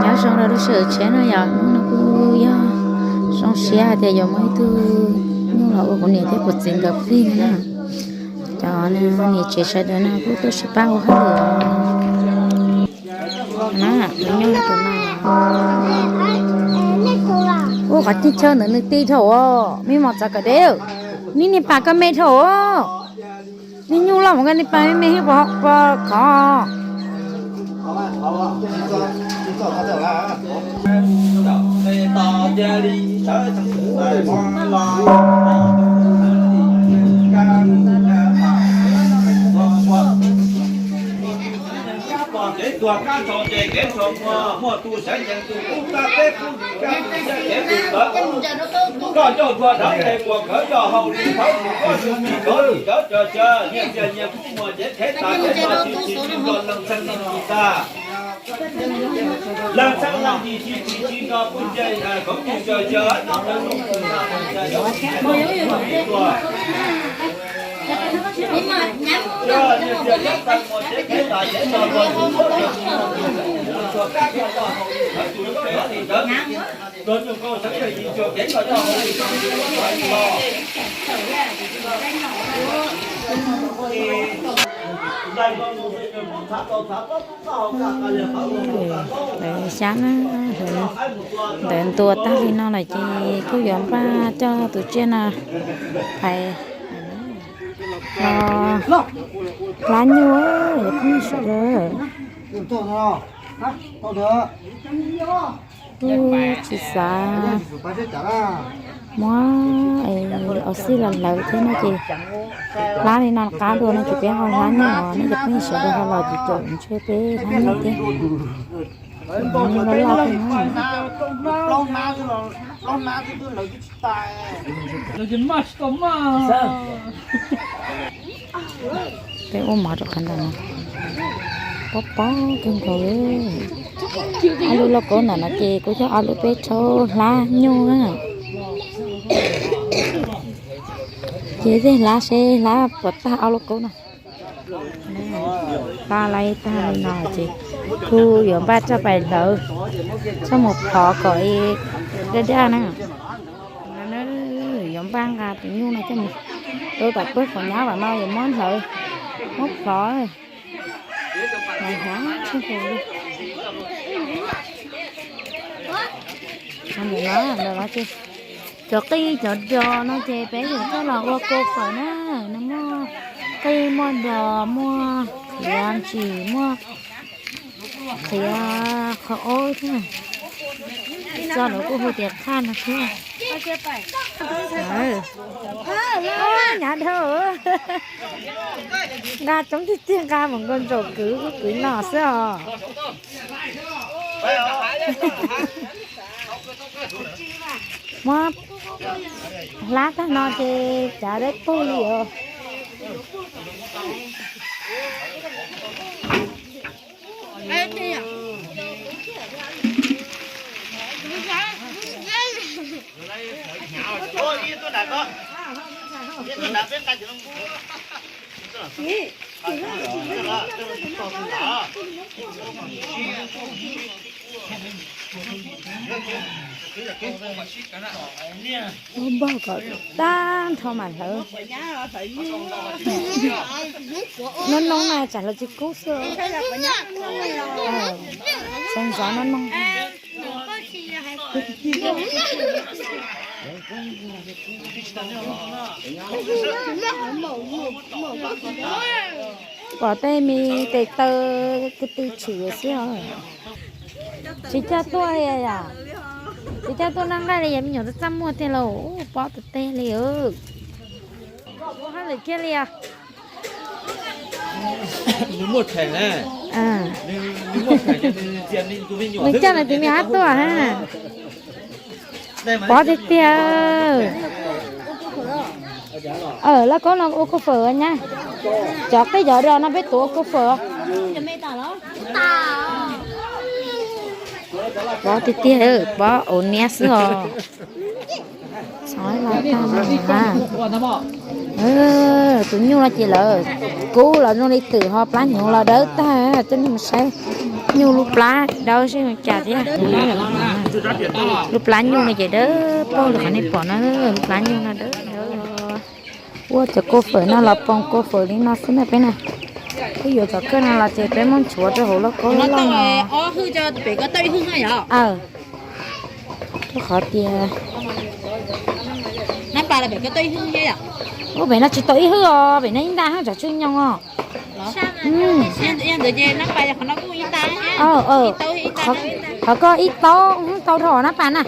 Nyob zoo rau lub sij hawm tshiab no yom, hnub no kuj yog zoo siab hais tias yuav muaj ib tug nyuj los ua kuv niam thiab kuv txiv nkawd plig na. Cov niam tsev sawv daws no kuj tuaj sib pab ua hauj lwm na, tus nyuj tus no. Ua qhov tij chaw ntawd nws ti dhau, me mos txav kawm deb, niag niag pas koj me dhau. Niag nyuj loj mus koj niag pas me me thiab pos qhov. Kev tuag kab ntshau ces kev ntshau muag, muaj tus seev yees tus kub kab teb kub nws kab tus siab kev tus tawv, koj ncauj ntsuag dawb tes puas kawv yog hauj lwm thawb tus koj tus tsis kawv tus cawv cawv cawv nyias txias nyias kub muag cev khev tas kev los tsis tsis tsis nco leej txheej leej tsis tag. Leej txheej leej tsis tsis tsis tsis nco pw nce koov tus cawv cawv nyob ntawm lub tus na tus cawv cawv tus tuag. Ntawd xyab na, ntawd ntuas tag li no lawm ces kuj yuav npaj coj tus tsiaj no hais hlab nyuj, phooj ywg sawv daws. Kuj tsis xav muab auv xij los hlawv thiab no ces hlab li no qab dua no ces peb ho hlab nyuj os, nej cov phooj ywg sawv daws ho los ces caum ntshe peb hlab nyuj thiab. Nyuj loj loj thiab na. Peb ua mov rau qhov ntawm no, pob pob kawg nkaus li. Ob lub lauj kaub ntawm no ces kuv coj ob lub peb rhaub hlab nyuj na. Ces tej hlab seb hlab puas tag ob lub kaub no. Hlab lawm tag li no ces kuj yuav npaj coj pais hlawv, coj mus plhov kom daj daj na. Yuav npaj nqa tus nyuj no coj mus rau tom peb qhov nyab vam no yuav muab hlawv, muab plhov. Cov qij cov dos no ces peb yuav coj los ua kua fawm na. Nws muaj qij muaj dos muaj qhiav ntsim muaj qhiav qhov ob thiab. Txoj lawv kuj hu tias qhaj no thiab. Nyav dhau, nqa coob tiag tiag, nqa mus nkaus ntsaum kwv kwv no xwb os. Muab hlab tag no ces cav dawb paug li os. Muab npog kom tag nrho mam hlawv. Noob noob na tsam hlawv tsis kub xwb. Xeev zov noob noob. Pom tej me tes taw kwv tw tshwm xwb os. Tsis coj tuaj li yom? Tsis coj tuaj noj nqaij li yom? Me nyuam txaj txaj muag tiag lauj, pob tag teg li. Ua hauj lwm kiag li os. Nws muaj theem na. Nws coj nws tus me ab tuaj ha. Pob tiag tiag. Lauj kaub no ua kua fawm nyab. Cov qij cov dos no peb tuav ua kua fawm. Pob tiag tiag, pob ua niab xwb os. Tus nyuj no ces lawv kub los zoo li twm ho plab hnyuv los dawb tag, coj nej mus saib. Nyuj lub plab dawb seb cas thiab. Lub plab nyuj no ces dawb paug li qhov nej pom no, lub plab nyuj no dawb. Ua cov kua fawm no los poom kua fawm li no xwb na peb na. Peb yuav cov kawj no los ces peb muab nchuav rau hauv lauj kaub loj no. Rau qhov tias ua pem no tsis tau ib hwj os, pem no ib nta haj tsav tsw nyoos os. Qhov koj ib taub tau dhau nab pas na.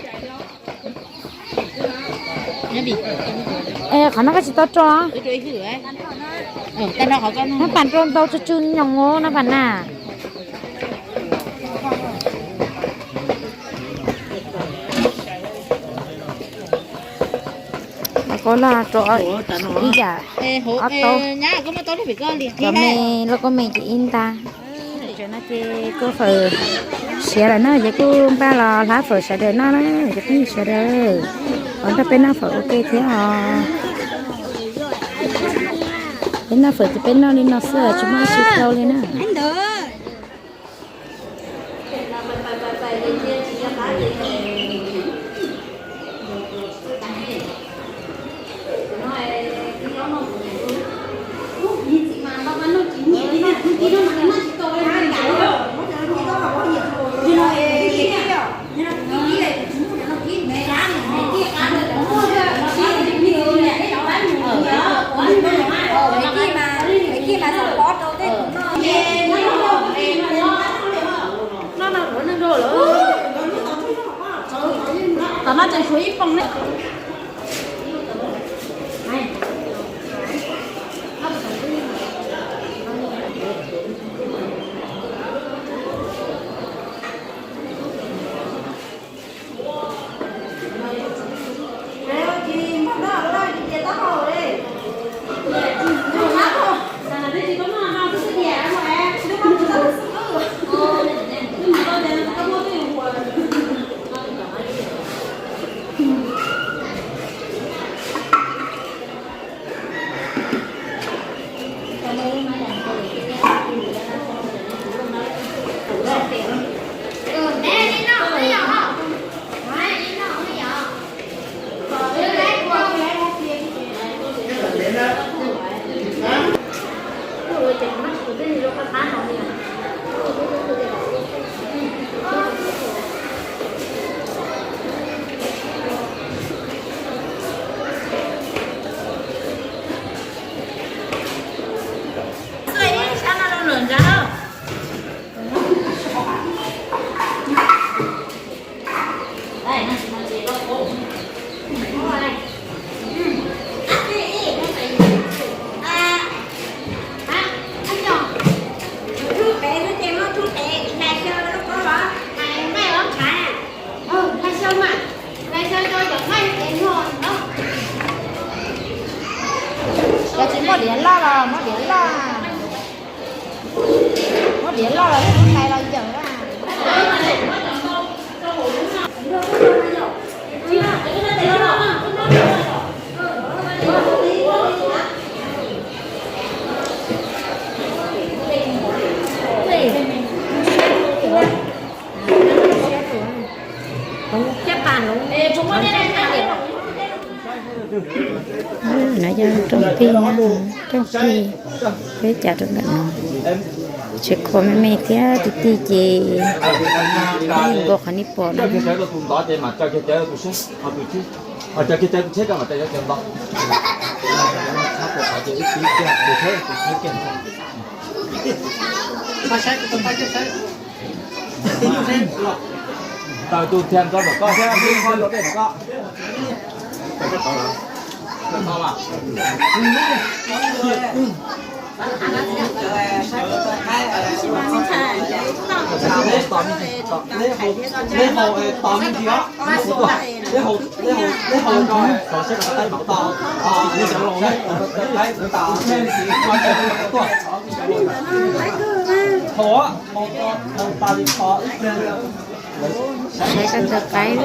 Qhov no koj tsis tau rau. Nab pas rau ntau tsw tsw nyoos nab pas na. Lauj kaub loj rau ib yam ob taub. Cov me lauj kaub me ces ib nta. Tam no ces kua fawm siav lawm na, ces kuj npaj los hlab fawm sawv daws noj na, cov phooj ywg sawv daws. Los nrog peb noj fawm ua ke thiab os. Peb noj fawm ces peb noj li no xwb tsis muaj dab tsi rau li na. Tom no tseem tshuav ib poom ne. Cov tsis muaj diav loj los muab diav loj, muab diav loj los lub tais los yawm na. No yog rooj pig na, rooj pig peb cas rau ntawm no. Tsev khuam me me thiab, ti ti ces nkaus qhov nej pom no. Taws tus thiab nrog koj thiab, Saib koj ntawd qaib.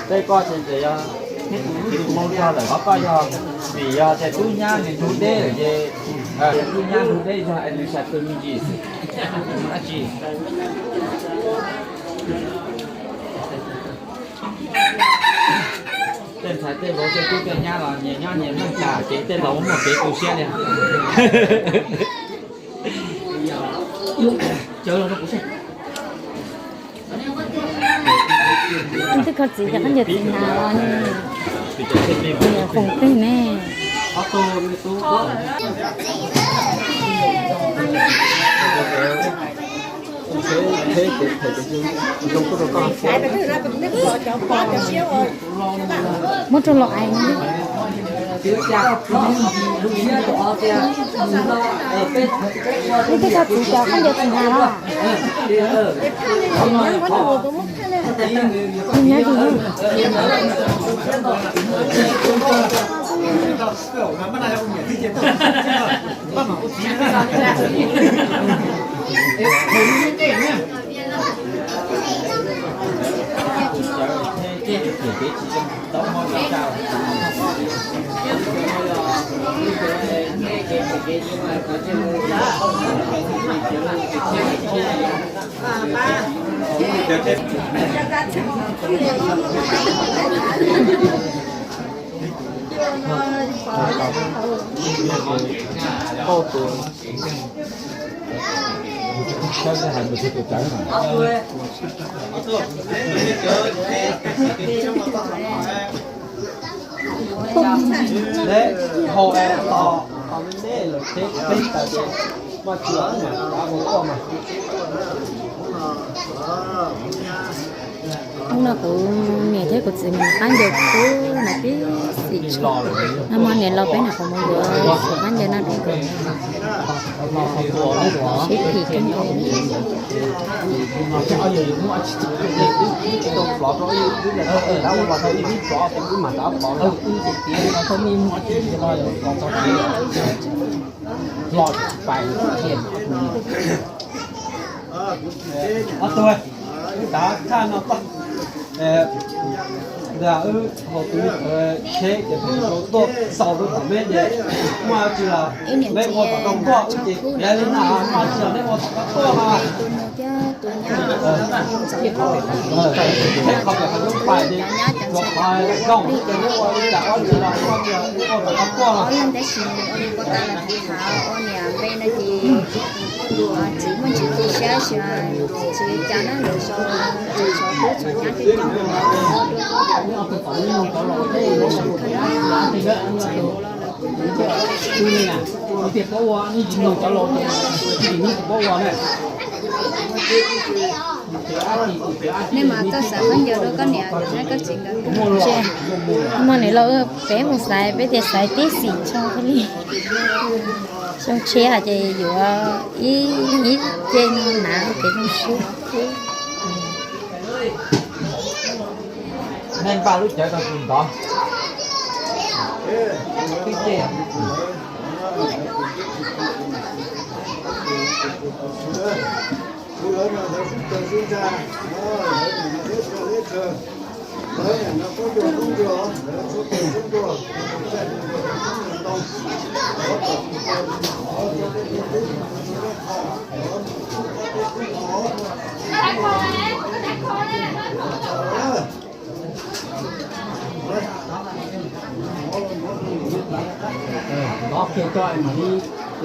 Tej koj ces yog ib tug Hmoob txog lawm, qhov koj yog vim yog tias tub nyab nws ntug deb lawm ces, tub nyab ntug deb yog es nws xav tus me ntsis xwb, dab tsi. Tej ntxhais tej vauv tej tub tej nyab los nyias nyob nyias neej tas, ces tej laus muaj kev tu siab li. Twb koj txiv ces qab ncaws txiv hnav los ne, niam foom tej ne. Muab rau los ais no. Ib tug koj txiv cov koj ncaws txiv hnav los? Nyob tus Hnub no kuv niam thiab kuv txiv mus qab ncaws kub na tib xim tshua. Nag hmo niam laus peb nram qhov muag yuav xyuas qab ncaws no rau nkawd sib phim kawg nkaus li. Ob tug, wb tav thaj no toj, ntawm wb hauv tus me qhwv tsheb ces peb tuaj xaus rau tom meb ces muaj dab tsi los meb ua tom qab tuaj, wb ces piav li na, muaj dab tsi los neb ua tom qab tuaj mas. Qhov pem qhov roob pais ces tsuas qhov zoo ces neb ua li cas, ua li los ua tom qab tuaj los. Txiv muaj ntsis tu siab xyuas txiv cas na, lawv sau txhua tub txhua nyab coob coob. Nej mas txawj xav khaub ncaws rau koj niam thiab koj txiv nkawd. Muaj niam laus peb mus xaiv, peb tias xaiv tib xim tso thiaj li. Xyoo tshiab ces yuav ib, ib ce no hnav ua kev zoo siab. Nej npaj lub cawv rau tus ntov. Ib ce. Nov kiag coj mam li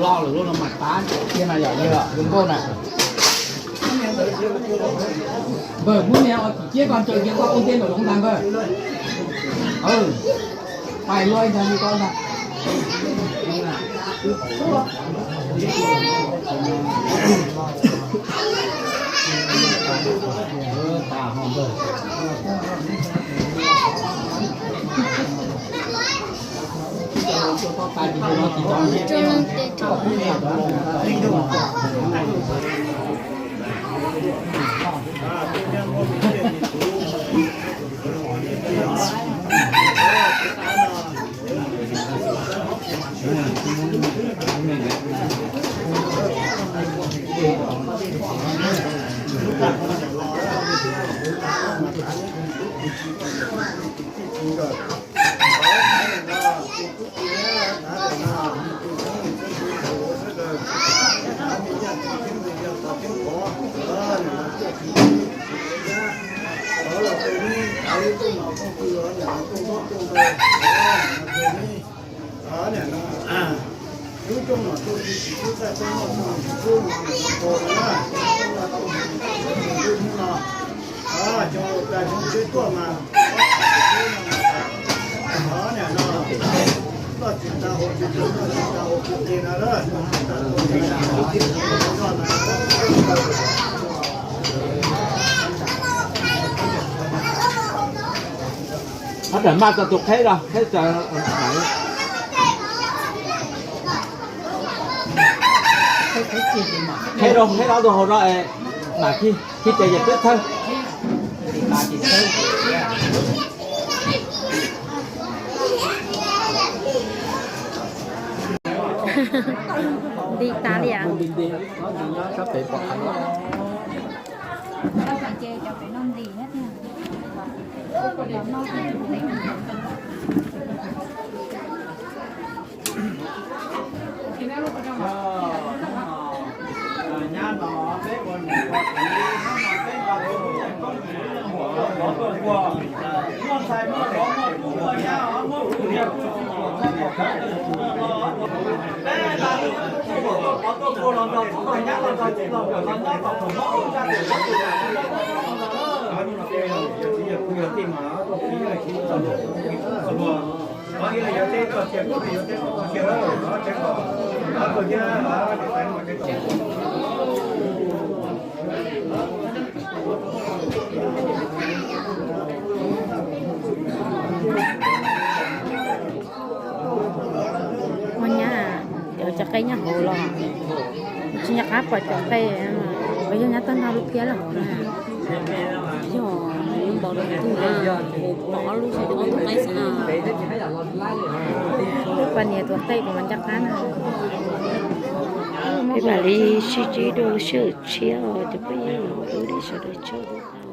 lo lawm los mas tav kiag na, yog yog zoo nkauj na. Npawg, muab niag os tim ciab ko ntsaws kiag koj ua ntej los zoov ntag npawg. Pais luaj ntag li ko ntag. Ob tawm maj tau tus qheb los qheb tawm, qheb rau qheb ob tug hauv no es mam khi, khi ces yog twb txhawb. Nti tas li as. Ua nyab, cov cov qe nyob hauv los tsis nco qab pom cov qe, yog nyab tag nrho lub phiab los hauv na. Yog npaum li tus na, pom ob lub xwb, ob tug qe xwb na. Poj niam tuav qe kuv mas nco qab na. Peb mam li sib ntsib dua lub sij hawm tshiab os cov phooj ywg, ua li sawv daws tsaug.